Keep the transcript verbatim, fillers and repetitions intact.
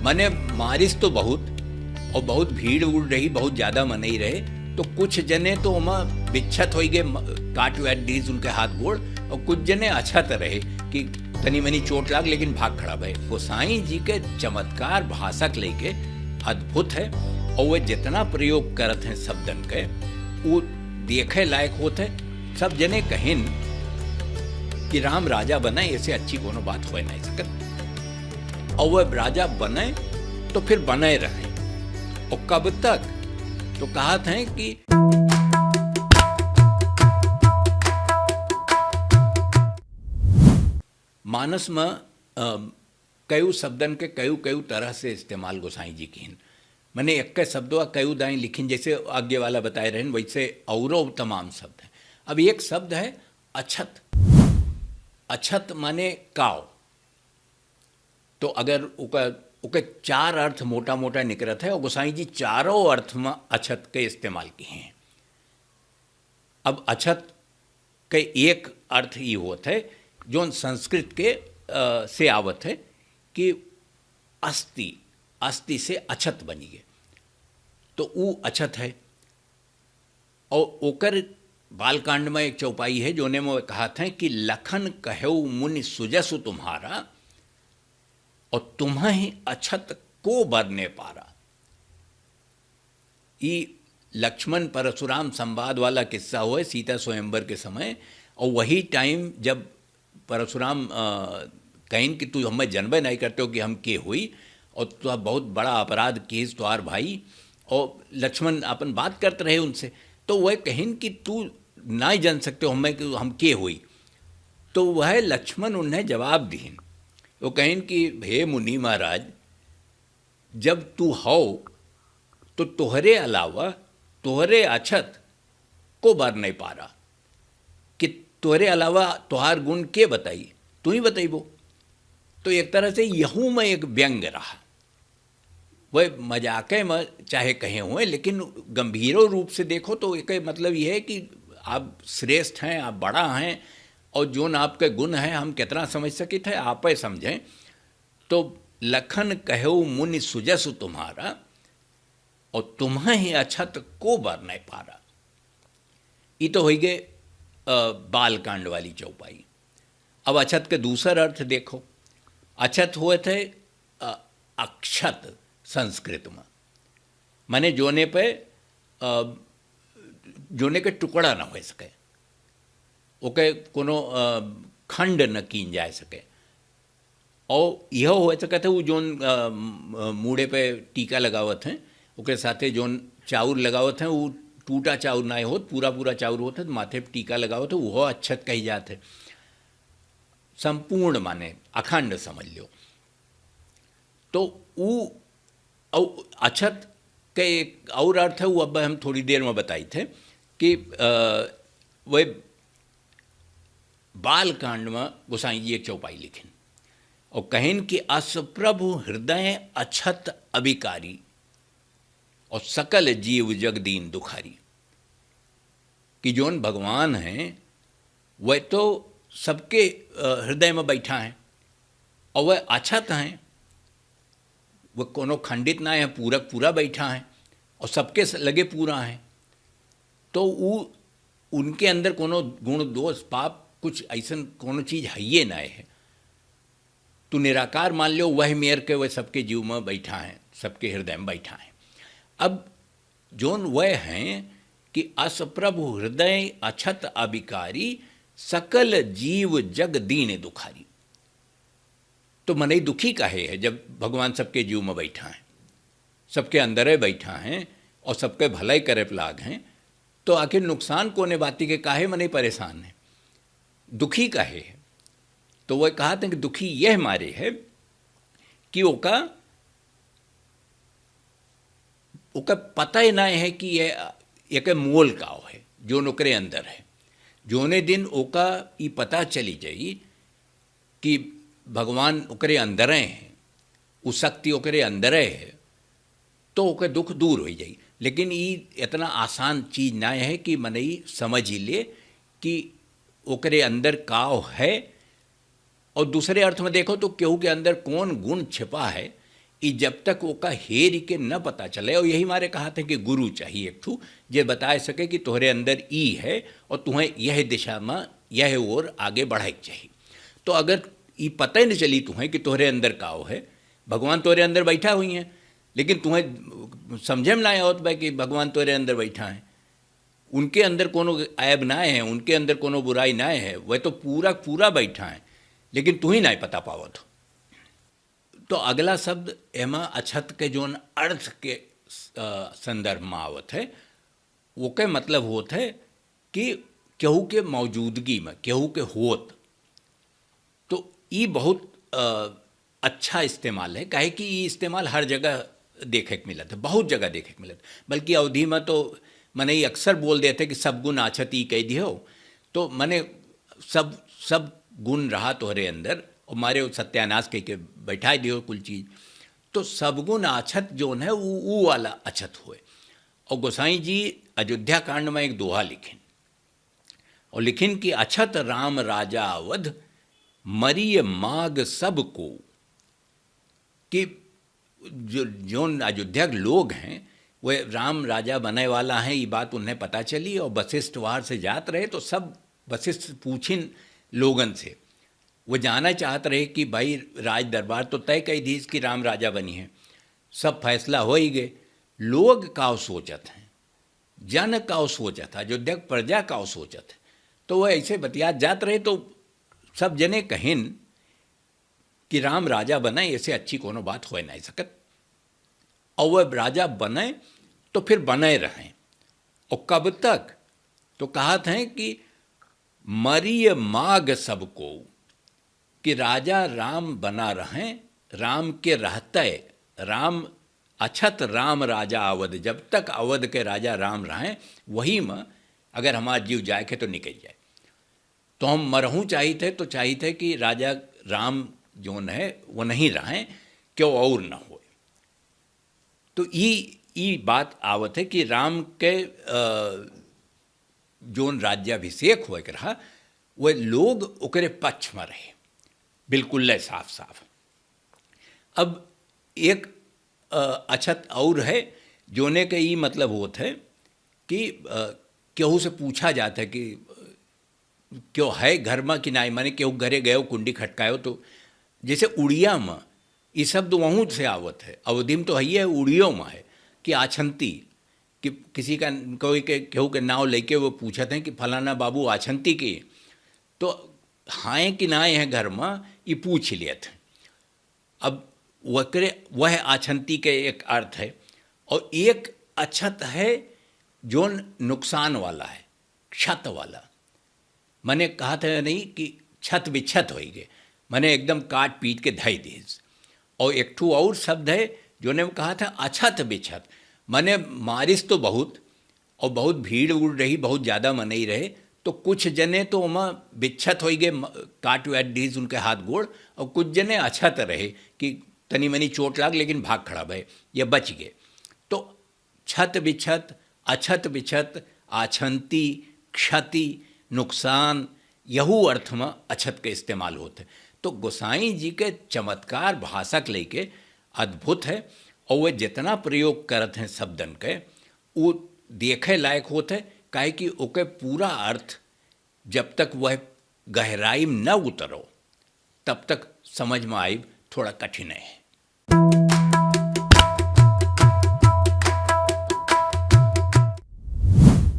मने मारिस तो बहुत, और बहुत भीड़ उड़ रही, बहुत ज्यादा मनई रहे, तो कुछ जने तो ओमा बिच्छत होई गए, म-, काट वाट दीस उनके हाथ गोड़, और कुछ जने अछत रहे कि तनी मनी चोट लाग, लेकिन भाग खड़ा भए। गोसाई जी के चमत्कार भाषा के लेके अद्भुत है, और वे जितना प्रयोग करत हैं शब्दन के, वो देखे लायक होत है। सब जने कहिन कि राम राजा बने, ऐसे अच्छी कोनो बात होए नहीं सकत। और वह राजा बने तो फिर बने रहे। और कब तक? तो कहत हैं कि मानस में, अ, कयू शब्दन के कयू कयू तरह से इस्तेमाल गोसाई जी किहिन। मने एक शब्दवा कयू दाई लिखिन, जैसे आगे वाला बताए रहन, वैसे औरो तमाम शब्द हैं। अब एक शब्द है अछत। अछत माने काव। तो अगर ओका, ओके चार अर्थ मोटा मोटा निकरत है, और गोसाई जी चारों अर्थ में अछत के इस्तेमाल किहे हैं। अब अछत के एक अर्थ ई होत है, जोन संस्कृत के, अ, से आवत है कि अस्थि, अस्थि से अछत बनी गए, तो ऊ अछत है। और ओकर बालकांड में एक चौपाई है, जोने में कहत हैं कि लखन कहेउ मुनि सुजसु तुम्हारा, और तुम्हें अछत को बरने पारा। ई लक्ष्मण परशुराम संवाद वाला किस्सा होए सीता स्वयंवर के समय, और वही टाइम जब परशुराम, अ, कहिन कि तू हमें जनबे नहीं करते हो कि हम के हुई, और तू बहुत बड़ा अपराध किस तोहार भाई, और लक्ष्मण अपन बात करते रहे उनसे, तो वह कहिन कि तू नहीं जान सकते हो हमें कि हम के हुई। तो वह लक्ष्मण उन्हें जवाब दीन, वो कहिन कि हे मुनि महाराज, जब तू हो तो तोहरे अलावा तोहरे अछत को बर नहीं पारा, कि तोहरे अलावा तोहार गुण के बताई, तू ही बतैबो। तो एक तरह से यहू में एक व्यंग रहा। वह मजाके में चाहे कहे हुए, लेकिन गंभीरो रूप से देखो तो एक मतलब यह है कि आप श्रेष्ठ हैं, आप बड़ा हैं, और जोन आपके गुण हैं हम कितना समझ सकित है, आप ही समझें। तो लखन कहेउ मुनि सुजसु तुम्हारा, और तुम्हें ही अछत को बर नहीं पारा। ई तो होई गए, अ, बालकांड वाली चौपाई। अब अछत के दूसर अर्थ देखो। अछत होत है, अ, अक्षत संस्कृत में, माने जोने पे, अ, जोने के टुकड़ा ना हो सके, ओके कोनो, अ, खंड न कीन जा सके। और यह हो सकत है, वो जोन, अ, म-, मूड़े पे टीका लगावत हैं, ओकरे साथे जोन चाउर लगावत हैं, वो टूटा चाउर ना होत, पूरा पूरा चाउर होत है, तो माथे पे टीका लगावत है, वो अक्षत कही जात है। संपूर्ण माने अखंड समझ लो। तो ऊ, और अक्षत के एक और अर्थ है, वो अब हम थोड़ी देर में बताई थे कि, अ, वह बालकांड में गोसाई जी एक चौपाई लिखिन और कहिन कि अस प्रभु हृदय अछत अभिकारी और सकल जीव जग दीन दुखारी। कि जोन भगवान हैं, वह तो सबके, अ, हृदय में बैठा है और वह अछत हैं, वह कोनो खंडित ना है, पूरा पूरा बैठा है और सबके स-, लगे पूरा है। तो ऊ, उनके अंदर कोनो गुण दोष पाप कुछ ऐसन कोनो चीज हइये ना है। तू निराकार मान लो, वह मेर के वह सबके जीव में बैठा है, सबके हृदय में बैठा है। अब जोन वह हैं कि अस प्रभु हृदय अछत अभिकारी, सकल जीव जग दीन दुखारी। तो मनई दुखी काहे है जब भगवान सबके जीव में बैठा है, सबके अंदरे बैठा है और सबके भलाई करे पे लाग हैं, तो आखिर नुकसान कोने बाती के, काहे मनई परेशान है, दुखी काहे है? तो वह कहत हैं कि दुखी यह मारे है कि ओका, ओका पता ही ना है कि ये, एके मोल का है, जोन ओकरे अंदर है। जोने दिन ओका ई पता चली जाई कि भगवान ओकरे अंदरे हैं, उ शक्ति ओकरे अंदरे है, तो ओके दुख दूर हो जाई। लेकिन ई इतना आसान चीज ना है कि मनई समझ ही ले कि ओकरे अंदर का है। और दूसरे अर्थ में देखो तो केहू के अंदर कौन गुण छिपा है, ई जब तक ओका हेरि के न पता चले, और यही मारे कहत हैं कि गुरु चाहिए एक ठू, जे बताए सके कि तोहरे अंदर ई है और तुहें यह दिशा में, यह ओर आगे बढ़े के चाहिए। तो अगर ई पता ही न चली तुहें कि तोहरे अंदर काव है, भगवान तोहरे अंदर बैठा हुई हैं, लेकिन तुहें समझे में ना आवत बा कि भगवान तोहरे अंदर बैठा हैं, उनके अंदर कोनो ऐब ना है, उनके अंदर कोनो बुराई ना है, वह तो पूरा पूरा बैठा है, लेकिन तू ही ना पता पावत हो। तो अगला शब्द एमा अछत के जौन अर्थ के, अ, संदर्भ में आवत है, ओके मतलब होत है कि केहू के मौजूदगी में, केहू के होत। तो ई बहुत, अ, अच्छा इस्तेमाल है, काहे कि ई इस्तेमाल हर जगह देखे के मिलत है, बहुत जगह देखे के मिलत है। बल्कि अवधी में तो मनई अक्सर बोल देते कि सब गुण आछत ई कह दियो, तो मने सब, सब गुण रहा तोहरे अंदर, और मारे सत्यानाश कह के बैठा दियो कुल चीज। तो सब गुण आछत जौन है, ऊ, ऊ वाला अछत होए। और गोसाई जी अयोध्या कांड में एक दोहा लिखिन, और लिखिन कि अछत राम राजा अवध, मरिय माग सब को। कि जो, जौन अयोध्या के लोग हैं, वे राम राजा बने वाला हैं, ई बात उन्हें पता चली, और वशिष्ठ वार से जात रहे, तो सब वशिष्ठ पूछिन लोगन से, वो जानना चाहत रहे कि भाई, राज दरबार तो तय कह दीस कि राम राजा बनी है, सब फैसला हो ही गए, लोग काव सोचत हैं, जन काव सोचत है, अयोध्या के प्रजा काव सोचत है। तो वो ऐसे बतियात जात रहे, तो सब जने कहिन कि राम राजा बने, ऐसे अच्छी कोनो बात हो नहीं सकत, और वह राजा बने तो फिर बने रहें। और कब तक? तो कहत हैं कि मरिय माग सबको, कि राजा राम बना रहें, राम के रहते, राम अछत राम राजा अवध, जब तक अवध के राजा राम रहें, वही में अगर हमार जीव जाए के तो निकल जाए। तो हम मरहूँ चाहित है, तो चाहित है कि राजा राम जौन है, वो नहीं रहें, क्यों और न होए। तो ई, ई बात आवत है कि राम के, अ, जौन राज्याभिषेक होए के रहा, वह लोग ओकरे पक्ष में रहे, बिल्कुल ले साफ साफ। अब एक, अ, अछत और है, जोने के ई मतलब होत है कि, अ, केहू से पूछा जात है कि, अ, क्यों है घर में कि नाई, माने केहू घरे गयो, कुंडी खटकायो, तो जैसे उड़िया में, ई शब्द वहूँ से आवत है, अवधी में तो है, ये उड़ियो में है कि आछंती, कि किसी का, कोई के, केहू के नाव लेके वो पूछत हैं कि फलाना बाबू आछंती के, तो हाँ कि नाई है घर में, ई पूछ लेत हैं। अब वकरे, वह आछंती के एक अर्थ है, और एक अछत है जोन नुकसान वाला है, क्षत वाला। मने कहत है नहीं कि छत बिछत होई गए, मने एकदम काट पीट के धई दीस। और एक ठो और शब्द है जोने में कहत है अछत बिछत, मने मारिस तो बहुत, और बहुत भीड़ उड़ रही, बहुत ज्यादा मनई रहे, तो कुछ जने तो ओमा बिच्छत होई गए, म-, काट वाट दीस उनके हाथ गोड़, और कुछ जने अछत रहे कि तनी मनी चोट लाग लेकिन भाग खड़ा भए या बच गए। तो छत बिछत, अछत बिछत, आछंती, क्षति, नुकसान, यहू अर्थ में अछत के इस्तेमाल होत है। तो गोसाई जी के चमत्कार भाषा के लेके अद्भुत है, और वे जितना प्रयोग करत हैं शब्दन के, वो देखे लायक होत है, काहे कि ओके पूरा अर्थ जब तक वह गहराई में न उतरो, तब तक समझ में आइब थोड़ा कठिन है।